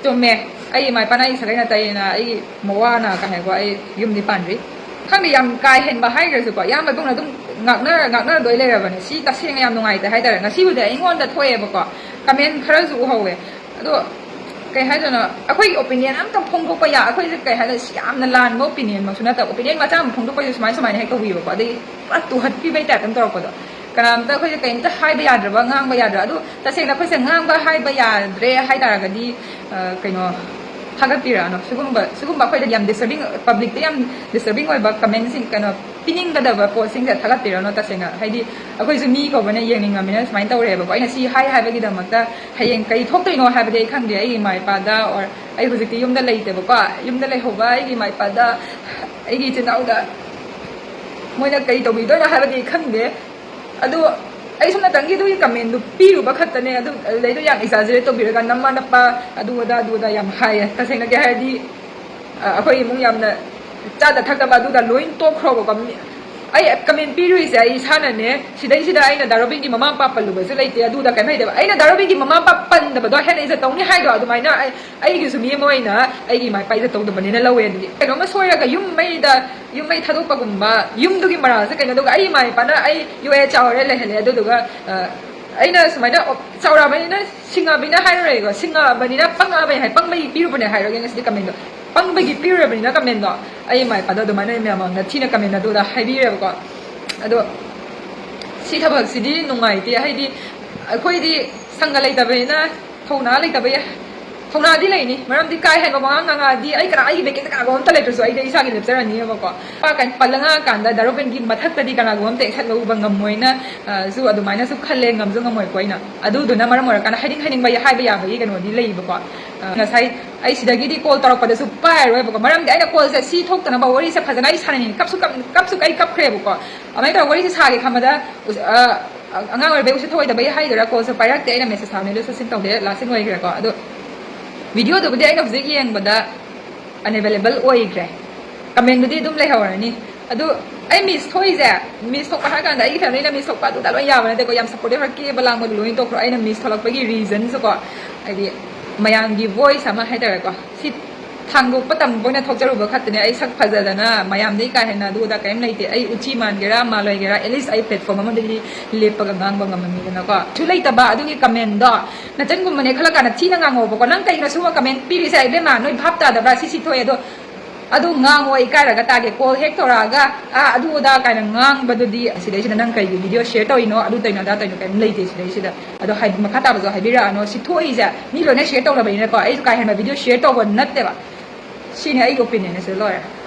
ꯆꯨꯝꯃꯦ, ꯑꯩ ꯏꯃꯥ ꯏꯄꯥꯅ ꯑꯩ ꯁꯥꯒꯩ ꯅꯥꯇꯩꯅ ꯑꯩ ꯃꯋꯥꯅ ꯀꯩ ꯍꯥꯏꯀꯣ, ꯑꯩ ꯌꯨꯝꯗꯤ ꯄꯥꯟꯗ꯭ꯔꯤ꯫ ꯈꯪꯗꯦ, ꯌꯥꯝ ꯀꯥ ꯍꯦꯟꯕ ꯍꯥꯏꯈ꯭ꯔꯁꯨꯀꯣ, ꯏꯌꯥꯝꯕ ꯏꯕꯨꯡꯅ ꯑꯗꯨꯝ ꯉꯥꯛꯅ-, ꯉꯥꯛꯅꯗꯣꯏ ꯂꯩꯔꯕꯅꯦ꯫ ꯁꯤ ꯇꯁꯦꯡꯅ ꯌꯥꯝ ꯅꯨꯡꯉꯥꯏꯇꯦ ꯍꯥꯏꯇꯥꯔꯦ꯫ ꯉꯁꯤꯕꯨꯗꯤ ꯑꯩꯉꯣꯟꯗ ꯊꯣꯛꯑꯦꯕꯀꯣ, ꯀꯃꯦꯟ ꯈꯔꯁꯨ ꯎꯍꯧꯋꯦ꯫ ꯑꯗꯣ ꯀꯩ ꯍꯥꯏꯗꯣꯏꯅꯣ, ꯑꯩꯈꯣꯏꯒꯤ ꯑꯣꯄꯤꯅꯤꯌꯟ ꯑꯝꯇꯪ ꯐꯣꯡꯗꯣꯛꯄ ꯌꯥ ꯑꯩꯈꯣꯏꯁꯦ ꯀꯩ ꯍꯥꯏꯗꯣꯏꯅꯣ, ꯁꯤ ꯌꯥꯝꯅ ꯂꯥꯟꯕ ꯑꯣꯄꯤꯅꯤꯌꯟꯃꯛꯁꯨ ꯅꯠꯇꯕ, ꯑꯣꯄꯤꯅꯤꯌꯟ ꯃꯆꯥ ꯑꯃ ꯐꯣꯡꯗꯣꯛꯄꯁꯦ ꯁꯨꯃꯥꯏ ꯁꯨꯃꯥꯏꯅ ꯍꯦꯛ ꯇꯧꯕꯤꯕꯀꯣ, ꯑꯗꯒꯤ ꯄꯨꯔꯥ ꯇꯨꯍꯠꯄꯤꯕꯩ ꯇꯥꯏꯞ ꯑꯃ ꯇꯧꯔꯛꯄꯗꯣ꯫ ꯀꯅꯥꯝꯇ ꯑꯩꯈꯣꯏꯁꯦ ꯀꯩꯝꯇ ꯍꯥꯏꯕ ꯌꯥꯗ꯭ꯔꯕ, ꯉꯥꯡꯕ ꯌꯥꯗ꯭ꯔꯕ꯫ ꯑꯗꯨ ꯇꯁꯦꯡꯅ ꯑꯩꯈꯣꯏꯁꯦ ꯉꯥꯡꯕ ꯍꯥꯏꯕ ꯌꯥꯗ꯭ꯔꯦ ꯍꯥꯏ ꯇꯥꯔꯒꯗꯤ, ꯑ, ꯀꯩꯅꯣ, ꯊꯥꯒꯠꯄꯤꯔꯛꯑꯅꯣ꯫ ꯁꯤꯒꯨꯝꯕ ꯁꯤꯒꯨꯝꯕ ꯑꯩꯈꯣꯏꯗ ꯌꯥꯝ ꯗꯤꯁꯇꯔꯕꯤꯡ, ꯄꯕ꯭ꯂꯤꯛꯇ ꯌꯥꯝ ꯗꯤꯁꯇꯔꯕꯤꯡ ꯑꯣꯏꯕ ꯀꯃꯦꯟꯁꯤꯡ, ꯀꯩꯅꯣ, ꯄꯤꯅꯤꯡꯒꯗꯕ ꯄꯣꯠꯁꯤꯡꯁꯦ ꯊꯥꯒꯠꯄꯤꯔꯛꯑꯅꯣ꯫ ꯇꯁꯦꯡꯅ ꯍꯥꯏꯗꯤ ꯑꯩꯈꯣꯏꯁꯨ ꯃꯤ ꯀꯧꯕꯅ ꯌꯦꯡꯅꯤꯡꯉꯕꯅꯤꯅ ꯁꯨꯃꯥꯏꯅ ꯇꯧꯔꯛꯑꯦꯕꯀꯣ꯫ ꯑꯩꯅ ꯁꯤ ꯍꯥꯏ ꯍꯥꯏꯕꯒꯤꯗꯃꯛꯇ ꯍꯌꯦꯡ ꯀꯩ ꯊꯣꯛꯇꯣꯏꯅꯣ ꯍꯥꯏꯕꯗꯤ ꯑꯩ ꯈꯪꯗꯦ꯫ ꯑꯩꯒꯤ ꯏꯃꯥ ꯏꯄꯥꯗ, or ꯑꯩ ꯍꯧꯖꯤꯛꯇꯤ ꯌꯨꯝꯗ ꯂꯩꯇꯦꯕꯀꯣ, ꯌꯨꯝꯗ ꯂꯩꯍꯧꯕ ꯑꯩꯒꯤ ꯏꯃꯥ ꯏꯄꯥꯗ, ꯑꯩꯒꯤ ꯏꯆꯤꯟ ꯏꯅꯥꯎꯗ ꯃꯣꯏꯅ ꯀꯩ ꯇꯧꯕꯤꯗꯣꯏꯅꯣ ꯍꯥꯏꯕꯗꯤ ꯑꯩ ꯈꯪꯗꯦ꯫ ꯑꯗꯨ ꯑꯩ ꯁꯣꯝ ꯅꯥꯀꯟꯒꯤ ꯑꯗꯨꯒꯤ ꯀꯃꯦꯟꯗꯨ ꯄꯤꯔꯨꯕ ꯈꯛꯇꯅꯦ꯫ ꯑꯗꯨ ꯑꯗꯨꯗꯩꯗꯣ ꯌꯥꯝ ꯑꯦꯛꯖꯥꯖꯔꯦꯠ ꯇꯧꯕꯤꯔꯒ, ꯅꯃꯥ ꯅꯄꯥ ꯑꯗꯨ ꯑꯗꯥ ꯑꯗꯨ ꯑꯗꯥ ꯌꯥꯝ ꯍꯥꯏꯌꯦ꯫ ꯇꯁꯦꯡꯅ ꯀꯩ ꯍꯥꯏꯔꯗꯤ, ꯑ, ꯑꯩꯈꯣꯏ ꯏꯃꯨꯡ ꯌꯥꯝꯅ ꯆꯥꯗ ꯊꯛꯇꯕ ꯑꯗꯨꯗ ꯂꯣꯏ ꯇꯣꯛꯈ꯭ꯔꯣꯕꯀꯣ꯫ ꯃꯤ-, ꯑꯩ ꯀꯃꯦꯟ ꯄꯤꯔꯨꯏꯁꯦ ꯑꯩ ꯏꯁꯥꯅꯅꯦ꯫ ꯁꯤꯗꯩꯁꯤꯗ ꯑꯩꯅ ꯗꯥ ꯔꯣꯕꯤꯟꯒꯤ ꯃꯃꯥ ꯃꯄꯥ ꯄꯜꯂꯨꯕꯁꯨ ꯂꯩꯇꯦ, ꯑꯗꯨꯗ ꯀꯩꯝ ꯍꯩꯇꯦꯕ꯫ ꯑꯩꯅ ꯗꯥ ꯔꯣꯕꯤꯟꯒꯤ ꯃꯃꯥ ꯃꯄꯥ ꯄꯟꯗꯕꯗꯣ ꯍꯦꯟꯅ ꯏꯖꯠ ꯇꯧꯅꯤ ꯍꯥꯏꯗꯣ ꯑꯗꯨꯃꯥꯏꯅ ꯑꯩ, ꯑꯩꯒꯤꯁꯨ ꯃꯤ ꯑꯃ ꯑꯣꯏꯅ ꯑꯩꯒꯤ ꯏꯃꯥ ꯏꯄꯥ ꯏꯖꯠ ꯇꯧꯗꯕꯅꯤꯅ ꯂꯧꯋꯦ꯫ ꯑꯗꯨꯗꯤ ꯀꯩꯅꯣꯝꯃ ꯁꯣꯏꯔꯒ ꯌꯨꯝ ꯃꯩꯗ, ꯌꯨꯝ ꯃꯩ ꯊꯥꯗꯣꯛꯄꯒꯨꯝꯕ, ꯌꯨꯝꯗꯨꯒꯤ ꯃꯔꯥꯜꯁꯦ ꯀꯩꯅꯣ? ꯑꯗꯨꯒ ꯑꯩ ꯏꯃꯥ ꯏꯄꯥꯅ ꯑꯩ ꯌꯣꯛꯑꯦ ꯆꯥꯎꯔꯦ ꯂꯩꯍꯜꯂꯦ, ꯑꯗꯨꯗꯨꯒ, ꯑ, ꯑꯩꯅ ꯁꯨꯃꯥꯏꯅ ꯆꯥꯎꯔꯛꯑꯕꯅꯤꯅ ꯁꯤꯡꯉꯕꯅꯤꯅ ꯍꯥꯏꯔꯔꯣꯏꯀꯣ, ꯁꯤꯡꯉꯛꯑꯕꯅꯤꯅ ꯄꯪꯉꯛꯑꯕꯅꯤ ꯍꯥꯏ, ꯄꯪꯕꯒꯤ ꯄꯤꯔꯨꯕꯅꯦ ꯍꯥꯏꯔꯒꯦ ꯉꯁꯤꯗꯤ ꯀꯃꯦꯟꯗꯣ꯫ ꯄꯪꯕꯒꯤ ꯄꯤꯔꯨꯔꯕꯅꯤꯅ ꯀꯃꯦꯟꯗꯣ ꯑꯩ ꯏꯃꯥ ꯏꯄꯥꯗꯣ ꯑꯗꯨꯃꯥꯏꯅ ꯃꯌꯥꯝ ꯃꯥꯡꯗ ꯊꯤꯅ ꯀꯃꯦꯟ ꯑꯗꯨꯗ ꯍꯥꯏꯕꯤꯔꯦꯕꯀꯣ꯫ ꯑꯗꯣ ꯁꯤ ꯊꯕꯛꯁꯤꯗꯤ ꯅꯨꯡꯉꯥꯏꯇꯦ, ꯍꯥꯏꯗꯤ ꯑꯩꯈꯣꯏꯗꯤ ꯁꯪꯒ ꯂꯩꯇꯕꯅꯤꯅ, ꯊꯧꯅꯥ ꯂꯩꯇꯕ ꯌꯥ-, ꯊꯧꯅꯥꯗꯤ ꯂꯩꯅꯤ, ꯃꯔꯝꯗꯤ ꯀꯥ ꯍꯦꯟꯕ ꯋꯥꯉꯥꯡ ꯉꯥꯡꯉꯛꯑꯗꯤ ꯑꯩ ꯀꯅꯥ, ꯑꯩꯒꯤ ꯕꯦꯛꯀꯤꯡꯗ ꯀꯅꯥꯒꯨꯝꯕ ꯑꯝꯇ ꯂꯩꯇ꯭ꯔꯁꯨ ꯑꯩꯗꯤ ꯏꯁꯥꯒꯤ ꯂꯦꯞꯆꯔꯅꯤꯕꯀꯣ꯫ ꯄꯥ-, ꯀꯩ-, ꯄꯜꯂ ꯉꯥꯡꯉꯀꯥꯟꯗ ꯗꯥ ꯔꯣꯕꯤꯟꯒꯤ ꯃꯊꯛꯇꯗꯤ ꯀꯅꯥꯒꯨꯝꯕ ꯑꯝꯇ ꯏꯟꯈꯠꯂꯨꯕ ꯉꯝꯃꯣꯏꯅ, ꯑ, ꯁꯨ ꯑꯗꯨꯃꯥꯏꯅꯁꯨ ꯈꯜꯂꯦ, ꯉꯝꯁꯨ ꯉꯝꯃꯣꯏꯀꯣ ꯑꯩꯅ꯫ ꯑꯗꯨꯗꯨꯅ ꯃꯔꯝ ꯑꯣꯏꯔꯀꯥꯟꯗ ꯍꯥꯏꯅꯤꯡ ꯍꯥꯏꯅꯤꯡꯕ ꯍꯥꯏꯕ ꯌꯥꯕꯒꯤ ꯀꯩꯅꯣꯗꯤ ꯂꯩꯌꯦꯕꯀꯣ꯫ ꯑ, ꯉꯁꯥꯏ ꯑꯩ ꯁꯤꯗꯒꯤꯗꯤ ꯀꯣꯜ ꯇꯧꯔꯛꯄꯗꯁꯨ ꯄꯥꯏꯔꯔꯣꯏꯕꯀꯣ, ꯃꯔꯝꯗꯤ ꯑꯩꯅ ꯀꯣꯜꯁꯦ ꯁꯤ ꯊꯣꯛꯇꯅꯕ ꯋꯥꯔꯤꯁꯦ ꯐꯖꯅ ꯑꯩ ꯁꯥꯟꯅꯅꯤꯡꯉꯤ꯫ ꯀꯞꯁꯨ ꯀꯞ-, ꯀꯞꯁꯨ ꯑꯩ ꯀꯞꯈ꯭ꯔꯦꯕꯀꯣ꯫ ꯑꯗꯨꯃꯥꯏꯅ ꯇꯧꯔꯒ ꯋꯥꯔꯤꯁꯦ ꯁꯥꯒꯦ ꯈꯟꯕꯗ, ꯎꯁ-, ꯑ, ꯑꯉꯥꯡ ꯑꯣꯏꯔꯤꯕꯩ ꯎꯁꯤꯠ ꯊꯧꯑꯣꯏꯗꯕꯩ ꯍꯥꯏꯗꯣꯏꯔꯥ, ꯀꯣꯜꯁꯨ ꯄꯥꯏꯔꯛꯇꯦ꯫ ꯑꯩꯅ ꯃꯦꯁꯦꯖ ꯊꯥꯕꯅꯦ, ꯑꯗꯨꯁꯨ ꯁꯤꯟ ꯇꯧꯗꯦ, ꯂꯥꯁ ꯁꯤꯟ ꯑꯣꯏꯈ꯭ꯔꯦꯀꯣ꯫ ꯑꯗꯣ ꯚꯤꯗꯤꯑꯣꯗꯨꯕꯨꯗꯤ ꯑꯩꯅ ꯍꯧꯖꯤꯛ ꯌꯦꯡꯕꯗ ꯑꯟꯑꯦꯕꯦꯂꯦꯕꯜ ꯑꯣꯏꯈ꯭ꯔꯦ, ꯀꯃꯦꯟꯗꯨꯗꯤ ꯑꯗꯨꯝ ꯂꯩꯍꯧꯔꯅꯤ꯫ ꯑꯗꯨ ꯑꯩ ꯃꯤꯁ ꯊꯣꯛꯏꯁꯦ, ꯃꯤꯁ ꯊꯣꯛꯄ ꯍꯥꯏ ꯀꯥꯟꯗ ꯑꯩꯒꯤ ꯐꯦꯃꯤꯂꯤꯅ ꯃꯤꯁ ꯊꯣꯛꯄ ꯑꯗꯨꯗ ꯂꯣꯏ ꯌꯥꯕ ꯅꯠꯇꯦꯀꯣ, ꯌꯥꯝ ꯁꯞꯄꯣꯔꯇꯤꯞ ꯑꯣꯏꯔ ꯀꯦꯕ ꯂꯥꯡꯕꯗꯣ ꯂꯣꯏ ꯇꯣꯛꯈ꯭ꯔꯣ꯫ ꯑꯩꯅ ꯃꯤꯁ ꯊꯣꯛꯂꯛꯄꯒꯤ ꯔꯤꯖꯟꯁꯨꯀꯣ, ꯍꯥꯏꯗꯤ ꯃꯌꯥꯝꯒꯤ ꯚꯣꯏꯁ ꯑꯃ ꯍꯥꯏꯇꯥꯔꯦꯀꯣ, ꯁꯤ ꯊꯥꯡꯗꯣꯛꯄ ꯇꯝꯕ ꯑꯣꯏꯅ ꯊꯣꯛꯆꯔꯨꯕ ꯈꯛꯇꯅꯦ꯫ ꯑꯩ ꯁꯛ ꯐꯖꯗꯅ ꯃꯌꯥꯝꯗꯒꯤ ꯀꯥ ꯍꯦꯟꯅ ꯑꯗꯨ ꯑꯗꯥ ꯀꯔꯤꯝ ꯂꯩꯇꯦ꯫ ꯑꯩ ꯎꯆꯤ ꯃꯥꯟꯒꯦꯔꯥ ꯃꯥꯜꯂꯣꯏꯒꯦꯔꯥ, at least ꯑꯩ platform ꯑꯃꯗꯗꯤ ꯂꯦꯞꯄꯒ ꯉꯥꯡꯕ ꯉꯝꯃꯝꯃꯤꯗꯅꯀꯣ꯫ ꯁꯨ ꯂꯩꯇꯕ ꯑꯗꯨꯒꯤ comment ꯗꯣ ꯅꯆꯟꯒꯨꯝꯕꯅꯦ ꯈꯜꯂ ꯀꯥꯟꯗ ꯊꯤꯅ ꯉꯥꯡꯉꯣꯕꯀꯣ꯫ ꯅꯪ ꯀꯩꯒꯤꯅꯣ ꯁꯨꯝꯕ comment ꯄꯤꯔꯤꯁꯦ? ꯏꯕꯦꯝꯃ, ꯅꯣꯏ ꯚꯥꯞ ꯇꯥꯗꯕ꯭ꯔꯥ? ꯁꯤ ꯁꯤ ꯊꯣꯛꯑꯦ ꯑꯗꯣ ꯑꯗꯨ ꯉꯥꯡꯉꯣ, ꯏꯀꯥꯏꯔꯒ ꯇꯥꯒꯦ꯫ Call ꯍꯦꯛ ꯇꯧꯔꯛꯑꯒ ꯑꯥ ꯑꯗꯨ ꯑꯗꯥ ꯀꯥꯏꯅ ꯉꯥꯡꯕꯗꯨꯗꯤ ꯁꯤꯗꯩꯁꯤꯗ ꯅꯪ ꯀꯩꯒꯤ video share ꯇꯧꯔꯤꯅꯣ, ꯑꯗꯨ ꯇꯧꯔꯤꯅꯣ, ꯑꯗꯥ ꯇꯧꯔꯤꯅꯣ, ꯀꯔꯤꯝ ꯂꯩꯇꯦ ꯁꯤꯗꯩꯁꯤꯗ꯫ ꯑꯗꯣ ꯍꯥꯏ-, ꯃꯈꯥ ꯇꯥꯕꯁꯨ ꯍꯥꯏꯕꯤꯔꯛꯑꯅꯣ꯫ ꯁꯤ ꯊꯣꯛꯏꯁꯦ ꯃꯤ ꯂꯣꯏꯅ share ꯇꯧꯅꯕꯅꯤꯅꯀꯣ꯫ ꯑꯩꯁꯨ ꯀꯥ ꯍꯦꯟꯅ video share ꯇꯧꯕ ꯅꯠꯇꯦꯕ꯫ ꯁꯤꯅꯤ ꯑꯩꯒꯤ opinion ꯁꯦ꯫ ꯂꯣꯏꯔꯦ꯫